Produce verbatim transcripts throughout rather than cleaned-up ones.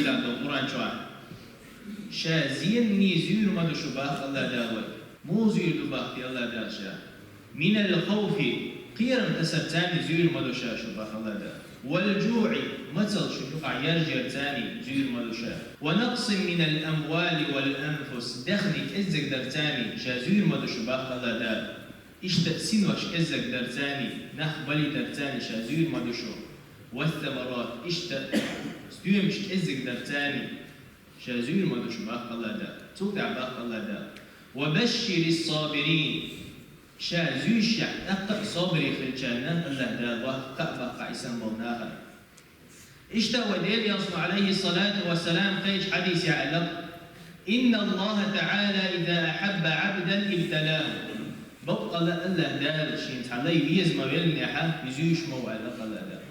Къуръан чохь. Ша зенний зуьйр ма ду шу, бах АллахӀ Дала вай. Муха зуьйр ду, бах те АллахӀ Дала ша? Минал хавфи, кхерам тасарцаний зуьйр ма ду ша шу, бах АллахӀ Дала. Вал жуӀи, мацалла шун юкъахь яржарцаний зуьйр ма ду ша. Ва накъсин минал амвали вал анфус, даьхни кӀеззигдарцаний ша зуьйр ма ду шу, бах АллахӀ Дала. Иштта синош кӀеззигдарцаний, нах балийтарцаний ша зуьйр ма ду шу. Вассамарат, иштта стоьмаш кӀеззигдарцаний ша зуьйр ма ду шу, бах АллахӀ Дала. Цул тӀаьхьа бах АллахӀ Дала: «Ва башширис сабирин». Ша зуьйш яхь тӀаккха а собаре хилчарна АллахӀ Дала бах, кхаъ баккха Ӏисан болу нахана. Иштта вай Делан Элчано, Ӏалайхи салату ва салам, кхечу хьадисехь аьлла: «Инна Аллаха таӀала иза ахьабба Ӏабдан ибталаху». Баккъала АллахӀ Дала шен цхьа лай веза ма веллинехь, иза зуьйш ма ву аьлла АллахӀ Дала.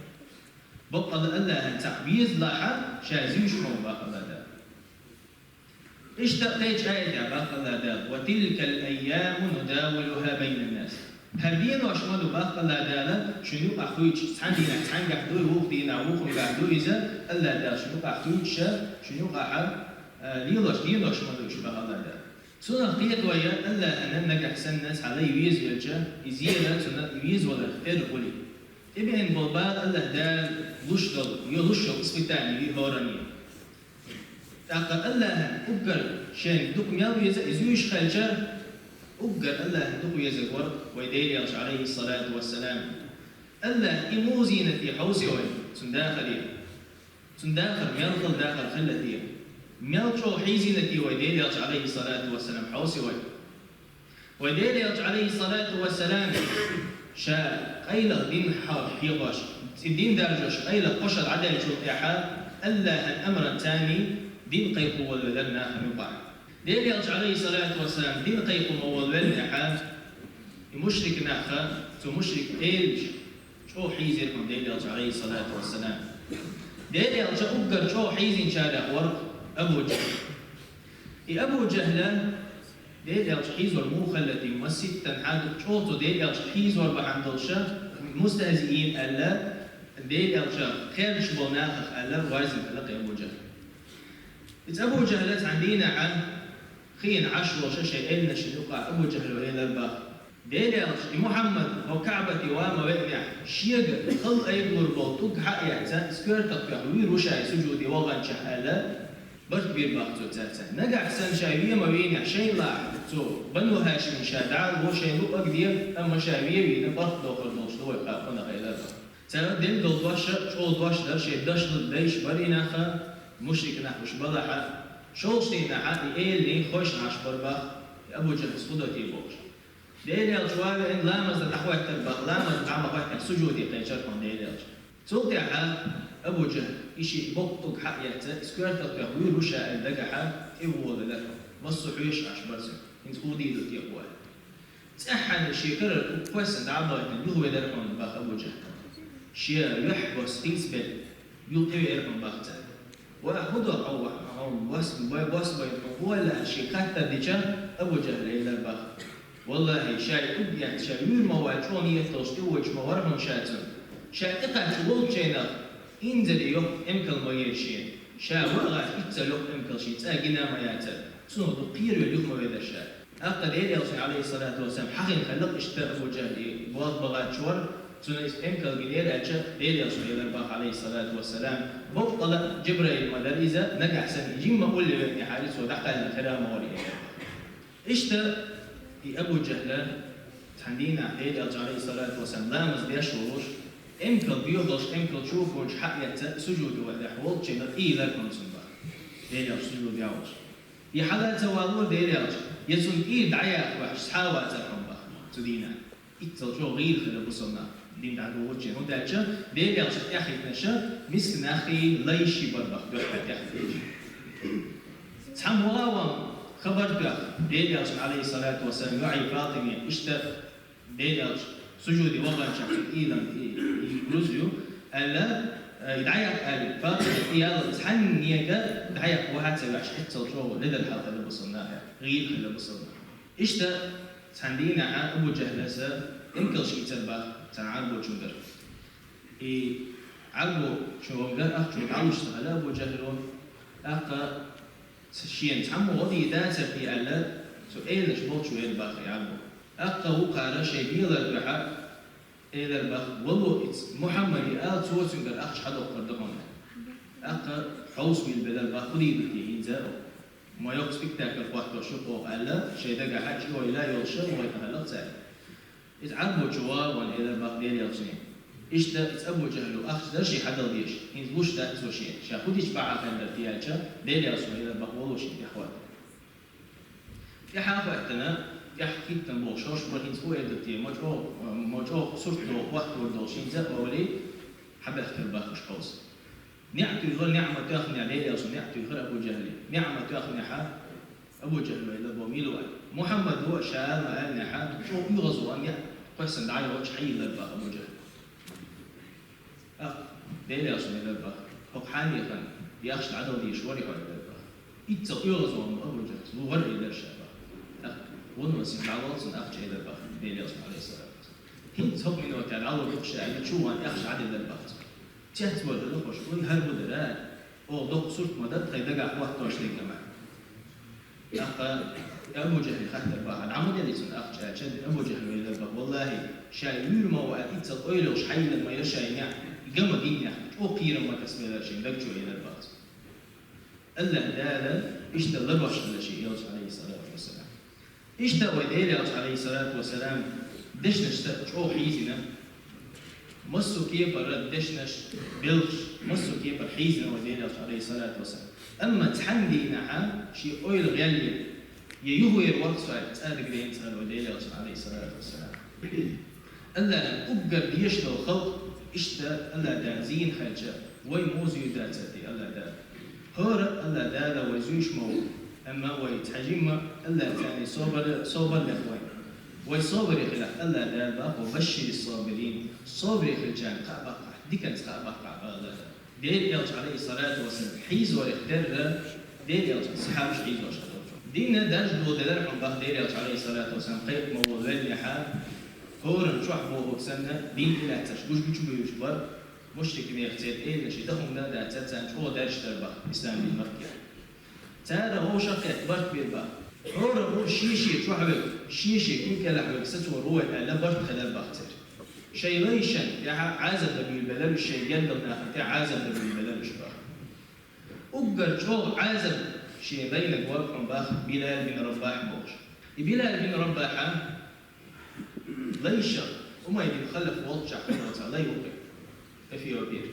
Баккъала АллахӀана цхьаъ везалахь, ша зуьйш ма ву, бах АллахӀ Дала. Иштта кхечу аятехь бах АллахӀ Дала: «Ва тилкал айяму нудавилуха байнан нас». ХӀара денош ма ду, бах АллахӀ Дала, шун юкъахь хуьйцуш, цхьана дийнахь цхьаьнгахь дуй, вукху дийнахь вукхуьнгахь ду иза, АллахӀ Дала шун юкъахь хуьйцуш, шун юкъахь, а, лелош денош ма ду уьш, бах АллахӀ Дала. Цунах кхетаве АллахӀана нагахь санна цхьа лай везавелча, и зера цунна везаваларх тера хуьлий. ТӀебеана болу бала АллахӀ Дала луш долу, я луш йолу испытание ю хӀоранна. ТӀаккха АллахӀана уггар шайна дукха мел веза, иза зуьйш хилча, уггар АллахӀана дукха везарг вара вай Делан Элча, Ӏалайхи салату ва салам. АллахӀа и муха зийна те хьовсий вай, цуьнан дахаре. Цуьнан дахар мел хала дахар хилла те. Мел чӀогӀа хьийзийна те вай Делан Элча, Ӏалайхи салату ва салам, хьовсий вай. Вай Делан Элча, Ӏалайхи салату ва салам, ша къайлаха дин хьо-, хьехош, цӀе дин даржош къайлаха кхошалла дӀадаьллачул тӀаьхьа, АллахӀан амранца дин кхайкхо волавелира нахана юкъахь. Делан Элча, Ӏалайхи салату ва салам, дин кхайкхо ма волавеллинехь, и мушрик нах, цу мушрик элча чӀогӀа хьийзира хьуна Делан Элча, Ӏалайхи салату ва салам. Делан Элча уггар чӀогӀа хьийзинчарех вара Абу Джахьл. И Абу Джахьла Делан Элча хьийзор муха хилла те, маситтан хьан чӀогӀа цо Делан Элча хьийзор бахьана долуша, мустахӀзиин аьлла, Делан Элча кхерчаш болу нахах аьлла, вайзина хилла кхин Абу Джахьл. Иза Абу Джахьла цхьана дийнахь хиъна Ӏаш волуша шайн эллинашна юкъахь Абу Джахьла элира бах: «Делан Элча, и Мухьаммад хӀокху КаӀбате ван ма веанехь, шега халла айбалур болу тӀулг хьа а эцна, иза коьртах тоьхна вуьйр ву ша и сужуде ваханчохь», аьлла, барт бира бах цо цаьрца. Нагахь санна ша вен ма веанехь, шайна лаахь цо Бану ХӀашимна ша дӀа а ло, шайна луъург де, амма ша вен а вийна, барт дохур долуш ду вай кху нахана элира бах. Цара делла долу дош а чӀогӀа дош дара, шайн дашна дайш бара и нах, мушрик нах уьш балахь а. ШолгӀачу дийнахь и эллина хойшна Ӏаш бара бах, и Абу Джахьлас хӀун до те бохуш. Делан Элча ван веана ламаза дӀахӀоьттира бах, ламаза дӀа ма хӀоьттинехь, сужуде кхечира хьуна Делан Элча. Цул тӀаьхьа Абу Джахьл, и шен боккха тӀулг хьа а эцна, иза коьртах тоьхна вуьйр ву ша аьлла дагахь, тӀе а волавелира хьуна. Массо а хьоьжуш Ӏаш бара цуьнан, хӀинца хӀун дийр ду те боху аьлла. ЦӀеххьана шен карара кхоьссина дӀа а бахийтина, юхавелира хьуна бах Абу Джахьл. Шен юьхь бос хилса бен, юха тӀевеара хьуна бах цара. «Ва хӀун до хьо, хьо бос, бой бос бай хьо?» Валлахьи, шен хаттар дича, Абу Джахьла элира бах: «Валлахьи, ша и тӀулг эцна, ша вуьйр ма вай, чӀогӀа нийят долуш тӀевоьдуш ма вара хьуна ша цунна. Ша тӀекхаччалц волчу хенахь инзаре йоккха эмкал ма ера шена. Ша ван а гӀаш, иццал йоккха эмкал шен цӀа гина а ма яцара. Цунах дукха кхеравелла юха ма велира ша». ТӀаккха Делан Элчанна, Ӏалайхи салату ва салам, хьахийна хилла иштта Абу Джахьл и болх бан гӀерташ вара, цунна иза эмкал гинера аьлча, Делан Элчано элира бах, Ӏалайхи салату ва салам: «Баккъала Джабраил ма дара иза, нагахь санна жимма улле веанехьара, цо дӀакхаьллина хир а ма вара», элира. Иштта и Абу Джахьл цхьана дийнахь Делан Элча, Ӏалайхи салату ва салам, ламаз деш волуш, эмкал боьхалш, эмкал чу а кхуьуш хьа а эцна, сужуде вахийтина волчу хенахь къийла хьуна цунна бах. Делан Элча сужуде а волуш. Я хьала ца валора Делан Элча, я цунна тӀера дӀаяха ваьхьаш цхьа а вацара хьуна бах цу дийнахь. Иццал чӀогӀа гӀийла хилла бусалба нах дин дӀадохучу хенахь. ХӀунда аьлча Делан Элча тӀаьхьахӀиттинарш мискачу нахе лайши бара бах, дуьххьара тӀаьхьахӀиттинарш. Цхьамма ваха а вахана хабар тоьхна Делан Элчанна, Ӏалайхи салату ва салам, йоӀе Фатиме, иштта Делан Элча сужуде ваханчохь цуьнан къийлан и, и рузба ю, аьлла, э, и дӀаяккха аьлла, Фатима и ялла цхьаннега дӀаяккха ваха а ца ваьхьаш, иццал чӀогӀа ледара хьал хилла бусалба нахехь, гӀийла хилла бусалба нах. Иштта цхьана дийнахь Абу Джахьлас эмкалш ийцира бах цхьана Ӏарбочуьнгара. И Ӏарбочуьнгара ахча дӀалуш ца хилла Абу Джахьло, ТӀаккха шена цхьаммо гӀо дийр дацар те аьлла, цу элаш болчо элира бах Ӏарбо. ТӀаккха вукхара шайн белара тӀехьа элира бах: «Вало, ицца Мухьаммаде ала, цо цуьнгара ахча хьадоккхур ду хьуна». ТӀаккха хьовсаваьлла велира бах: «ХӀун дийр ду те хӀинца? Ма йоккха спектакль хӀоттош ю-кх оха», аьлла, шайн дагахь чӀоагӀа йолуш вайна хьалха цаьрга. Иза Ӏарбочо ван элира бах Делан элчане. Иштта иза Абу ЖахӀло ахча дара шен хьадала дезаш, хӀинца луш дац цо шен, ша хӀун дича бакъахьа хир дара те аьлча, Делан элчано элира бах: «Вало, шена тӀехьахӀотта». ТӀехьа а хӀоьттина, тӀехьа хӀиттина болу шорш бара, хӀинца хӀун эр ду те, ма чӀогӀа, ма чӀогӀа сурт доху, хӀоттор долу шен за а валий, хьабаьхкира бах уьш хьовса. НеӀ туьйхира, неӀ ма тоьхнехь, Делан элчано неӀ туьйхира Абу ЖахӀле. НеӀ ма тоьхнехьа, Абу ЖахӀло элира бах: «Мила ву?» Мухьаммад ву ша ала ма аьллехьа, чӀогӀа оьгӀазвахана неӀ кхоьссина дӀайолчу хьайиллира бах Абу ЖахӀл. ТӀаккха Делан элчано элира бах: «ХӀокху хьанехана ахча дӀадала дезаш варий хьо?» элира бах. Иццал оьгӀазвахана Абу ЖахӀл, ву вара элира ша бах. ТӀаккха вуно сиха дӀаваллалц ахча элира бах Делан элчано, Ӏалайхиссалату вассалам. ХӀинца хӀокху миноте дӀавала ду-кх ша аьлла, чу ван ахча дӀаделира бах цо. Цецвала хӀуш, вай хӀара хӀун дара? Оха доккха сурт ма дара тхайн дагахь хӀоттош дерг ма. ТӀаккха Абу ЖахӀле хаьттира бах: «ДӀа ма делли цунна ахча?» аьлча, Абу ЖахӀло элира бах: «ВаллахӀи, ша вуьйр ма ву аьлла, иццал ойла йолуш хьайиллина ма яра шайн неӀ, ган ма гиннехь, чӀогӀа кхерам ма тасабелира шен даг чу», элира бах цо. АллахӀ Дала иштта ларвеш хилла шен элча, Ӏалайхиссалату вассалам. Иштта вай Делан элча, Ӏалайхиссалату вассалам, дешнашца чӀогӀа хьийзина. Массо а кепара дешнаш, белхаш, массо а кепара хьийзина вай Делан элча, Ӏалайхиссалату вассалам. Амма цхьана дийнахьа шен ойла гӀелъелла, я юхавер вара со аьлла, цӀа дагадеъна цара вай Делан элчана, Ӏалайхиссалату вассалам. АллахӀан уггар дезаш долу халкъ иштта АллахӀ Дала зийна хилча, вай муха зуьйр дацара те АллахӀ Дала? ХӀора АллахӀ Дала вай зуьйш ма ву, амма вай цхьа жимма АллахӀ царна собар, собар лех вайна. Вай собаре хилахь, АллахӀ Дала бах: «Ва башширис-сабирин», собаре хилчарна кхаъ баккхахь, диканца кхаъ баккхахь бах АллахӀ Дала. Делан элча, Ӏалайхиссалату вассалам, хьийзорах терра, Делан элчан сахьабаш хьийзош хилла. Дийнна дарж доладелира хьуна бах Делан элча, Ӏалайхиссалату вассалам, кхайкха ма волавеллехьа, хӀоранна чохь бохург санна, дин тӀелаьцнарш гуш-гучу буьйлуш бара, мушрикнех церан эланаш и дан хӀума дацара, царна чӀогӀа дарж дара бах ислам дин Маккехь. Цара вовшах а кхетта барт бира бах. ХӀора а ву шен-шен чохь верг, шен-шен куьг кӀелахь верг сацор ву вай аьлла, барт хилира бах церан. Шайн лайшна тӀехь Ӏазап дан буьйлабелира уьш, шайн гергара нахана тӀехь Ӏазап дан буьйлабелира уьш бах. Уггар чӀогӀа Ӏазап шен дайнарг вара хьуна бах Билал бин Рабахь бохуш. И Билал бин Рабахьа лайшах Умай бин Халаф волччахь хилла цхьа лай ву кхин Эфиопера.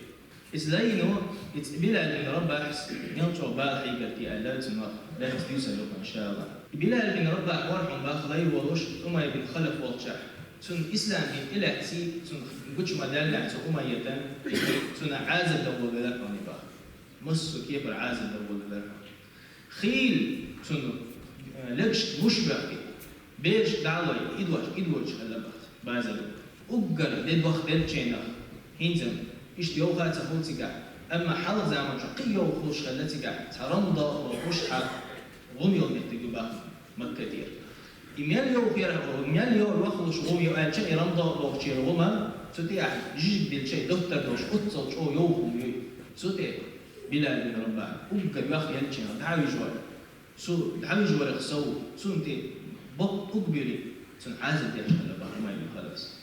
Иза лайно, иза Билал бин Рабахьас мел чӀогӀа бала хьийгара те аьлла, цунах бехк дуьйцур ю, иншаАллахӀ. Билал бин Рабахь вара хьуна бах лай волуш Умай бин Халаф волччахь. Цунна ислам дин тӀелаьцций, цунна гучу ма-даьллехь цу Умайятан, цунна Ӏазап дан волавелира хьуна и бах. Массо а кепара Ӏазап дан волавелира хьуна. Хийла цунна, э, легашка гуш баьхкий, бераш дӀа а лой, идвош, идвочу хилла бах базар. Уггар де дохделлачийнах хӀинца иштта йовха а ца хуьлу цигахь, амма хьалха заманчохь кхин а йовха хуьлуш хилла цигахь, цхьа Рамда бохуш хьа гӀум йолу меттиг ю бах Макка тӀера. И мел йовха яра, мел йо-, йовха хуьлуш гӀум ю аьлча, и Рамда бохучеран гӀума, цу тӀехь жижиг дилча, и доттар долуш, оццул чӀогӀа йовха хӀума ю. Цу тӀе Билал бин Рабахь уггар йохъеллачийнах дӀа а вижа вара. Цу дӀавижа варах сов, цунна тӀе боккха уггар буьйлий, цунна Ӏазап деш хилла бах Умай бин Халафас.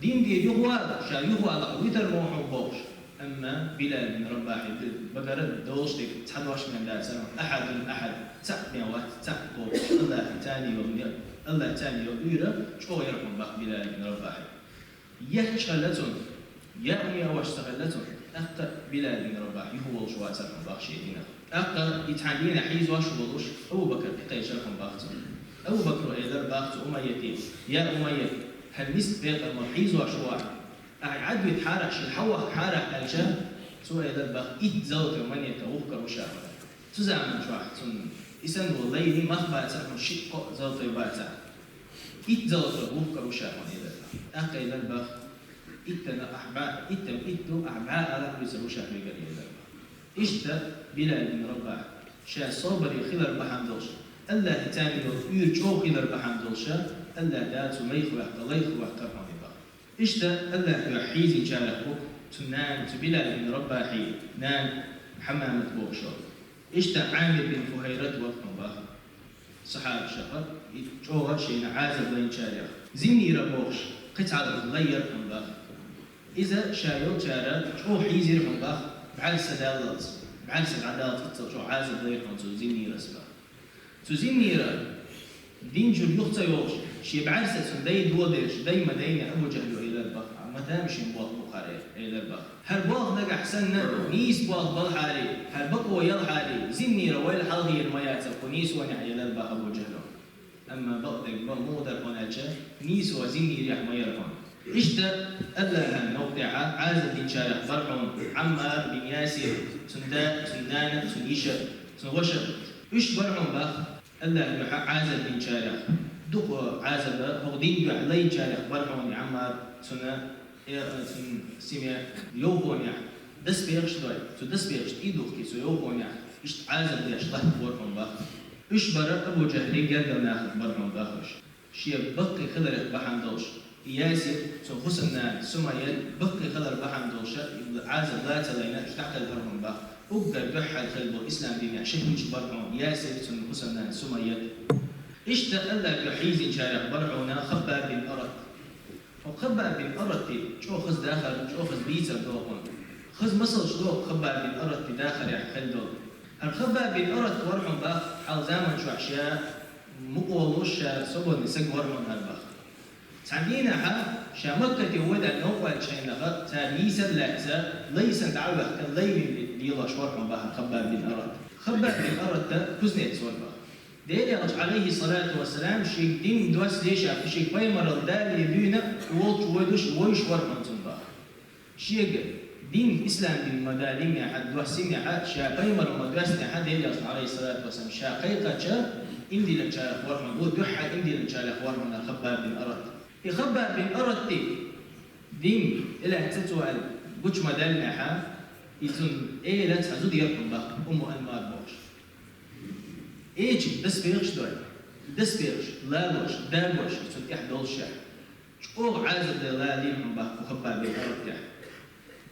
Дин тӀера юхавала, ша юхавалахь витар ма ву хьуна бохуш. Амма Билал бин Рабахьа багара долуш дерг цхьа дош бен дацара, ахьадун ахьад, цхьаъ бен вац, цхьаъ бохуш, АллахӀ царна йолу, АллахӀ царна йолу уьйр чӀогӀа яра хьуна бах Билал бин Рабахьа. Етташ хилла цунна, яа хӀума яа ваша ца хилла цунна, тӀаккха Билал бин Рабахь юха волуш вацара хьуна бах шен динах. ТӀаккха и цхьана дийнахь хьийзош а волуш, Абу Бакр тӀекхечира хьуна бах цунна. Абу Бакро элира бах цу Умайяте: «Я Умайя, хӀара миска декъар ма хьийзош ву ахь. Ахь Ӏадвита хьарахь, шил хьавахка хьарахь», аьлча, цо элира бах: «Итт золотой монета вухкар ву ша хьуна». Цу заман чохь цунна и санна волу лайни мах бацара хьуна, шиъ-кхоъ золотой бацара. Итт золотой вухкар ву ша хьуна элира. ТӀаккха элира бах: «Иттанна ахь бӀе, иттанна итт ду, ахь бӀе алахь, дуьйцур ву ша хьоьгара», элира бах. Иштта Билал бин Рабахь, ша собаре хилар бахьана долуш, АллахӀ царна йолу уьйр чӀогӀа хилар бахьана долуш, АллахӀ Дала цу лайх ваьккха, лайх ваьккхара хьуна бах. Иштта АллахӀ дуьхьа хьийзинчарах ву цу нана, цу Билал бин Рабахьий нана Хьамамат бохуш волу. Иштта Ӏамир бин Фухьайрат вара хьуна баха. Сахьабашех, и чӀогӀа шайна Ӏазап лайначарех. Зиннира бохуш, кхин цхьа лай яра хьуна баха. Иза ша йолчара чӀогӀа хьийзира хьуна баха, бӀаьрса даллалц, бӀаьрса дӀадаллалц, иццал чӀогӀа Ӏазап лайра хьуна цу Зиннирас баха. Цу Зиннира дин чуьра юха ца йолуш, шен бӀаьрса цуьнан дай дохадерш, дай ма дайна Абу Жахьло элира баха, ма тамашийна болх бу хӀара, элира баха. ХӀара болх нагахь санна нийса болх балхьарий, хӀара бакъо ялхьарий, Зиннира вайл хьалхара ма яцара кху нийсонехь, элира баха Абу Жахьло. Амма бакъдерг бан муха дара хьуна аьлча, нийсо Зиннирехь ма яра хьуна. Иштта АллахӀан новкъа тӀехьа Ӏазап динчарех бара хьуна Ӏаммар бин Ясир, цуьнан да, цуьнан нана, цуьнан йиша, цуьнан ваша. Уьш бара хьуна баха АллахӀан дуьхьа Ӏазап динчарех. Дукха Ӏазап хӀокху дин дуьхьа лайначарех бара хьуна и Ӏаммар, цуьнан э, цуьнан семья йовхонехь доспехаш дой, цу доспехашна тӀе а духкий, цу йовхонехь иштта Ӏазап деш латтабора хьуна баха. Уьш бара Абу Жахьлин гергара нахах бара хьуна баха уьш. Шен баккхий хиларх бахьана долуш, и Ясир, цуьнан хӀусамнана Сумайя баккхий хилар бахьана долуш, и Ӏазап ла ца лайна, уьш дӀакхелхира хьуна баха. Уггар дуьххьара хилла болу ислам динехь ши хӀинца бара хьуна Ясир, цуьнан хӀусамнана Сумайя. Иштта АллахӀан дуьхьа хьийзинчарех бара хьуна Хаббаб бин Арат. ХӀокху Хаббаб бин Аратти чӀогӀа хаза дахар, чӀогӀа хаза бийцар дохуна. Хаза масалш доху Хаббаб бин Аратти дахарехь хилла долу. ХӀара Хаббаб бин Арат вара хьуна баха, хьалха заман чохь ша мукъа волуш, ша собарни саг вара хьуна хӀара баха. Цхьана дийнахьа ша Маккате вуй аьлла новкъа ваьллачу хенахь, цара нийсар а лаьцна, лай санна дӀа а ваьккхина, лай вина лелош вара хьуна баха Хаббаб бин Арат. Хаббаб бин Аратта кузнец вара баха. Делан Элчано, Ӏалайхи ссалату вассалам, шега дин доссале ша, шега пайхамаралла далале дуьйна, и волчу вуьйлуш, вуьйлуш вара хьуна цунна баха. Шега дин, ислам дин ма далинехьа, доссинехьа, ша пайхамаралла ма доьссинехьа, Делан Элчано, Ӏалайхи ссалату вассалам, ша кхайкхича, иман диллинчарех вара хьуна, цо дуьххьара иман диллинчарех вара хьуна Хаббаб бин Арат. И Хаббаб бин Аратти дин тӀелаьцна цо аьлла гучу ма даьллинехьа, и цунна элира цхьа зуда яра хьуна баха, Умму Анмар бохуш. Эчиг доспехаш дой, доспехаш лалош, дагош, цунна тӀехь долуш шех. ЧӀогӀа Ӏазап дан лалийна хьуна баха кху Хаббаб бин Араттехь.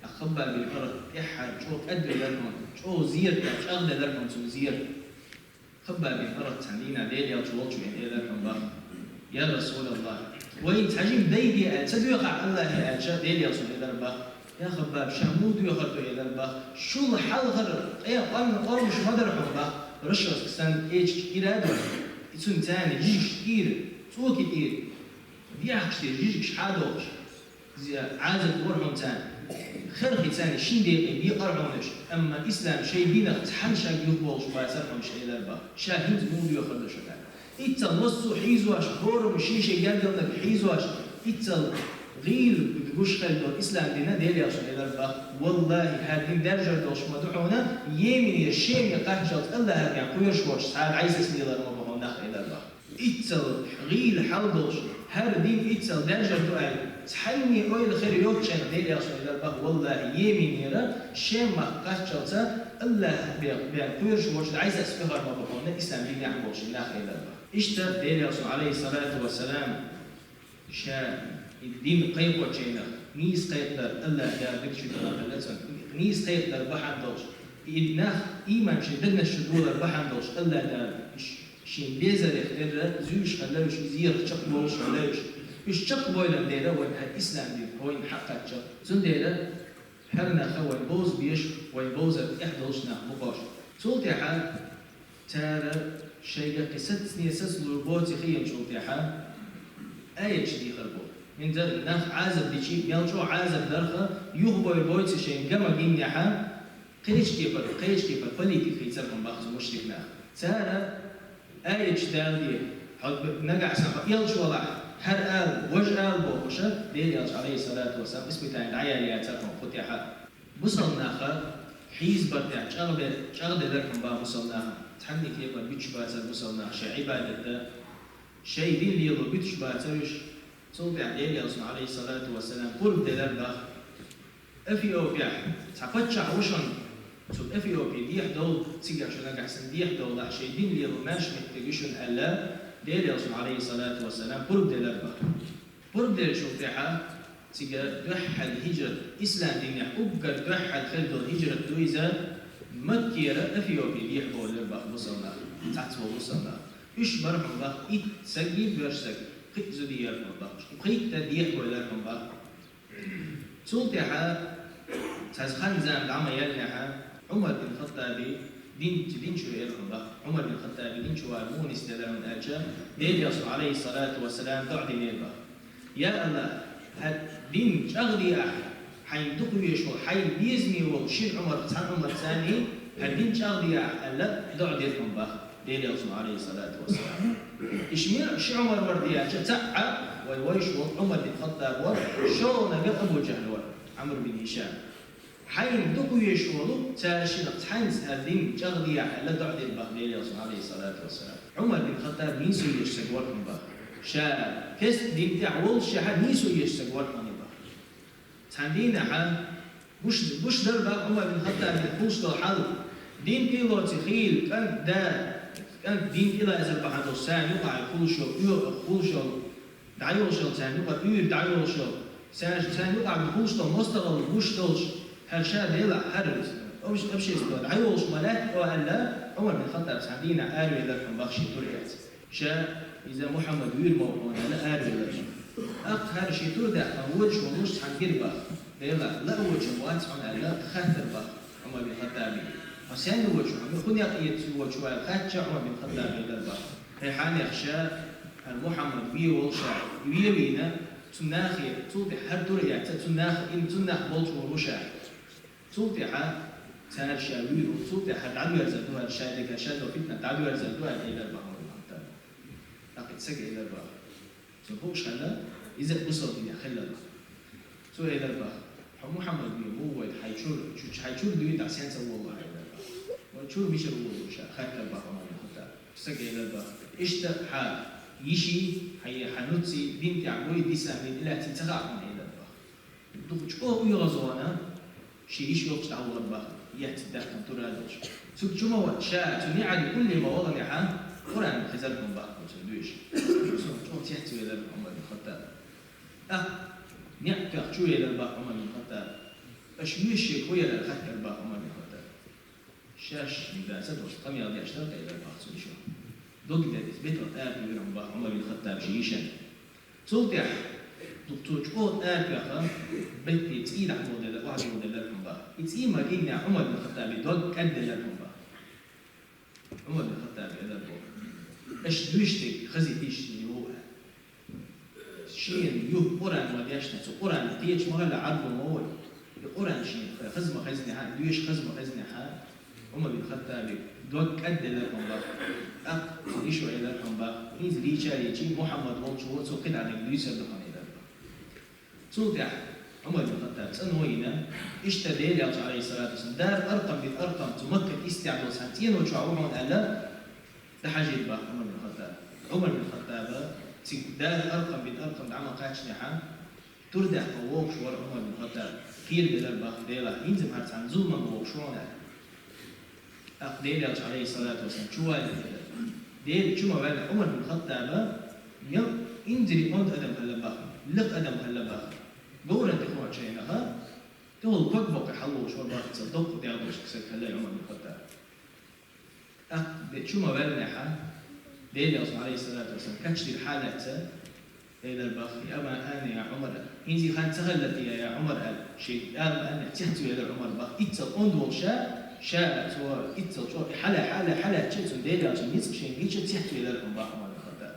Ткъа Хаббаб бин Арат тӀаьххьара чӀогӀа кӀадвелира хьуна, чӀогӀа зерат, чӀагӀделира хьуна цунна зерат. Хаббаб бин Арат цхьана дийнахь Делан Элча волчу веана элира хьуна баха: «Я РасулаллахӀ, вайна цхьа жима дай де аьлла ца доьхахь АллахӀе», аьлча, Делан Элчано элира баха: «Я Хаббаб, ша муха доьхур ду?» элира баха. Шул хьалхара къе-, къоман къомаш ма дара хьуна баха, рашаза санна эчиг ирад вара. И цунна царна жижигаш тӀера, цӀоки тӀера, дехкаш тӀера жижигаш хьадохуш, зе-, Ӏазап дора хьуна царна. Херхи царна шин декъе декъара хьуна уьш, амма ислам шайн динах цхьана шаг юхаболуш бацара хьуна уьш, элира баха. Ша хӀинца муха доьхур ду шуна? Иццал массо а хьийзош, хӀораммо шен-шен гергарлаг хьийзош, иццал гӀийла гуш хилла долу ислам дин, Делан Элчано элира баха: «ВаллахӀи, хӀара дин даьржар долуш ма ду хьуна, Йеменера Шеме кхаччалц АллахӀах бен кхоьруш волчу цхьа а дӀасаслелар ма бу хьуна нах», элира баха. Иццал гӀийла хьал долуш, хӀара дин иццал даьржар ду аьлла, цхьанне ойла хир йоцучу хенахь, Делан Элчано элира баха: «ВаллахӀи, Йеменера Шем махка кхаччалца АллахӀах бен, бен кхоьруш волчу дӀасаоьхур ма бу хьуна ислам динехь болуш нах», элира баха. Иштта Делан Элчано, Ӏалайхи ссалату вассалам, ша и дин кхайкхочу хенахь, нийса кхайкхадар АллахӀ Дала дагчу дала хилла цунна. Нийса кхайкхадар бахьана долуш, и нах ийман шайн дегнаш чу долар бахьана долуш, АллахӀ Дала ш-, шен безарех терра зуьйш хилла уьш, иза еха чекхболуш хилла уьш. Уьш чекхбойлар дера вайн хӀара ислам дин вайна хьакхаччалц. Цундела хӀара нах вайн бовза безаш, вайн бовзар тӀехь долуш нах бу-кх уьш. Цул тӀаьхьа цара шайга кхин сацане сацалур боций хиъначул тӀаьхьа аяташ дехар бу. ХӀинца нах Ӏазап дичи, мел чӀогӀа Ӏазап дарх, юхабойр боций шайна гама гиннехьа, кхечу кепара, кхечу кепара политика хийцар хьуна баха цу мушрик наха. Цара аяташ далале, хьо нагахь санна хьо элча валахь, хӀара ала, важа ала бохуша, Делан Элча, Ӏалайхи ссалату вассалам, испытание дӀаяьлла яцара хьуна кху тӀаьхьа. Бусалба наха хьийзабар тӀехь чӀагӀбе-, чӀагӀделира хьуна баха бусалба наха. Цхьанне кепара буьтуш бацара бусалба наха шайн Ӏибадат дан, шайн дин лело буьтуш бацара уьш. Цул тӀаьхьа Делан Элчано, Ӏалайхи ссалату вассалам, пурба делира баха. Эфиопехь цхьа паччахь ву шуна, цу Эфиопе дехьадовла, цигахь шу нагахь санна дехьадовлахь, шайн дин лело маьрша меттиг ю шуна аьлла, Делан Элчано, Ӏалайхи ссалату вассалам, пурба делира баха. Пурба деллачул тӀаьхьа цига дуьххьара хӀижрат, ислам динехь уггар дуьххьара хилла долу хӀижрат ду иза, Маккера Эфиопе дехьабовлар бах бусалба нах, цхьацца бусалба нах. Уьш бар хьуна бах итт саг, доьрза саг, кхин а зуда яр хьуна бах. Кхин а дехьабовлар хьуна бах. Цул тӀаьхьа цхьа хан-зама дӀа ма яьллехьа, Ӏумар бин Хаттаби дин, дин чу веара хьуна бах. Ӏумар бин Хаттаби дин чу вар муха нисделар хьуна аьлча, Делан Элчано, Ӏалайхи ссалату вассалам, доӀа динера бах. Я АллахӀ, хьа дин чӀагӀдехьа, хьайна дукха везаш волу, хьайна безаме волу шина Ӏумарх, цхьана Ӏумарх царний, хьа дин чӀагӀдехьа аьлла, доӀа дира хьуна бах Делан Элчано, Ӏалайхи ссалату вассалам. Иштта ши Ӏумар вара аьлча, цхьаъ вай вайша волу Ӏумар бин Хаттаб вара, шолгӀаниг Абу Джахьл вара, Ӏамр бин Хишам. Хьайна дукха везаш волу, цара шиннах цхьаьнца хьа дин чӀагӀдехьа аьлла, доӀа дира бах Делан Элчано, Ӏалайхи ссалату вассалам. Ӏумар бин Хаттаб нийсо езаш саг вара хьуна бах. Ша кестта дин тӀехь воллушехь нийсо езаш саг вара хьуна бах. Цхьана дийнахьа гуш, гуш дара бах Ӏумар бин Хаттабна кхуллуш долу хьал. Дин тӀе а лоций хийла, кӀант да, кӀант дин тӀе лазар бахьана долуш, царна юкъахь кхуллуш йолу, оьгӀаз кхуллуш йолу, дӀайолуш йолу царна юкъа уьйр дӀайолуш йолу, царна, царна юкъахь кхуллуш долу мостагӀалла гуш долуш, хӀара ша делахь, хӀара общ-, общество дӀайолуш ма лаьтта аьлла, Ӏумар бин Хаттаб цхьана дийнахь аравелира хьуна бах шен тур эца. Ша иза Мухьаммад вуьйр ма ву хьуна аьлла аравелира. ТӀаккха хӀара шен тур даьккхина водуш волуш цхьаьна гира бах. Делахь, лаа воцуш вац хьуна аьлла, хаттар бах Ӏумар бин Хаттабе. Хьо сенна воцуш ву хьуна, хӀун некъ эца воцуш ву аьлла хаьттича, Ӏумар бин Хаттаб элира бах. ХӀай хьанех, ша, хӀара Мухьаммад вен волуш а, вен вийна, цу нахе, цул тӀе хӀара тур а яьцна, цу нах, ин, цу нах болчу вур ву ша. Цул тӀаьхьа цара ша вуьйр ву, цул тӀаьхьа дӀадоьрзур ду хӀара ша дегара, ша до фитна дӀадоьрзур ду аьлла, элира бах Ӏумар бин Хаттаб. ТӀаккха и сага элира бах. Цо хууш хилла, иза а бусалба динехь хилла бах. Цо элира бах: «Хьо Мухьаммад вен ву вай, хьайн чуьра, чу, хьайн чуьра дуьйна дӀа сенца волу ахь?» — элира бах. «Вай чуьра мичара волу ша?» — хаттар бах Ӏумар бин Хаттаб. Сага элира бах: «Иштта хьан йиший, хьан, хьан нуций дин тӀехь буй, дисам дин тӀе лаьцна ца хаьа хьуна», — элира бах. Дукха чӀогӀа оьгӀазвахана, шен йиш йолчу дӀавахара бах, яц даьккхина тур а долуш. Цуьнга чу ма вахана, ша цу неӀаре улле ма ваханехьа, Къуръан хезара хьуна бах цуьнан доьшуш. Цунах чӀогӀа цецвелира Ӏумар бин Хаттаб. ТӀаккха неӀ тоьхна чу велира бах Ӏумар бин Хаттаб. Аша вуьйш шега хӀун яра аьлла хаттар бах Ӏумар бин Хаттаб. Шаьш дацара долуш, къамел деш дара, элира бах цуьнан йишо. Дог дерриг бетах тӀара туьйхира бах Ӏумар бин Хаттаб шен йишина. Цул тӀаьхьа дукха цо чӀогӀа тӀара тоьхна, бетте цӀий дӀахьо делира, охьадо делира хьуна бах. И цӀий ма гиннехь, Ӏумар бин Хаттабан дог кӀадделира хьуна бах. Ӏумар бин Хаттаб элира бах: «Аша дуьйш дерг хазийтийша шена юха». Шена юха Къуръан ма дешна, цу Къуръан кхеташ ма хилла, Ӏарбо ма ву. И Къуръан шена хаза ма хезнехьа, и доьшуш хаза ма хезнехьа, Ӏумар бин Хаттабан дог кӀадделира хьуна бах. ТӀаккха цуьнан йишо элира хьуна бах: «ХӀинца лийча а лийчи, Мухьаммад волчу ву, цо кхидӀа дерг дуьйцур ду хьуна», — элира бах. Цул тӀаьхьа Ӏумар бин Хаттаб цӀано йина, иштта Делан Элчано, Ӏалайхи ссалату вассалам, Дара Аркъам бинт Аркъам цу Маккахь исс тӀехь долу цхьана цӀено чохь ву хьуна аьлла, дӀахьажийра бах Ӏумар бин Хаттаб. Ӏумар бин Хаттаба цига Дара Аркъам бинт Аркъам дӀа ма кхаьчнехьа, тур даьккхина вогӀуш вара Ӏумар бин Хаттаб. Кхерабелира бах Делахь, хӀинца-м хӀара цхьана зуламан вогӀуш ву хьуна аьлла. ТӀаккха Делан Элчано, Ӏалайхи ссалату вассалам, чу ваьлла хилла. Дела чу ма ваьлла, Ӏумар бин Хаттаба мел инзаре онда адам хилла бах, лекха адам хилла бах. Говран тӀехь хӀоттийна хьалха, тӀехула ког боккхий хьаллуш вара бах, цхьа доккха дегӀ долуш саг хилла Ӏумар бин Хаттаб. ТӀаккха де чу ма ваьллинехьа, Делан Элчано, Ӏалайхи ссалату вассалам, кечдира хьалаьцна, элира бах: «Я ма ана, я Ӏумар», — аьлла. ХӀинца и хан ца хилла те, я Ӏумар, аьлла. Шен ала аьллехь, цецвелира Ӏумар бах. Иццал онда волуш ша, ша цо иццал чӀогӀа хьала, хьала, хьалаьцча, цунна Делан Элчанан ницкъ шена гича, цецвелира хьуна бах Ӏумар бин Хаттаб.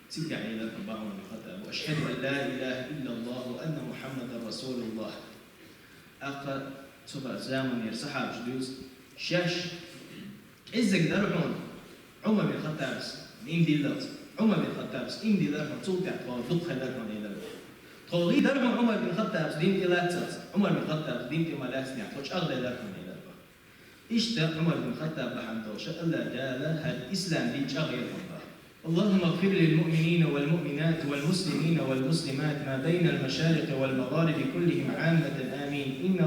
Цигахь элира хьуна бах Ӏумар бин Хаттаба: «Ашхаду ан ла илаха иллаллаху ва анна Мухьаммадан расулуллах». ТӀаккха цу заманера сахьабаша дуьйцу: «Шаьш кӀеззиг дара хьуна Ӏумар бин Хаттабас иман диллалц. Ӏумар бин Хаттабас иман диллара хьуна, цул тӀаьхьа тхо дукха хилира хьуна», — элира. «Тхо гӀийр дара хьуна Ӏумар бин Хаттабас дин тӀе лаццалц. Ӏумар бин Хаттабас дин тӀе ма лаьцнехь, тхо чӀагӀделира хьуна», — элира. Иштта Ӏумар бин Хаттаб бахьана долуш АллахӀ Дала хӀара ислам дин чӀагӀъелира хьуна бах. اللهم اغفر للمؤمنين والمؤمنات والمسلمين والمسلمات ما بين المشارق والمغارب كلهم عامة آمين. إن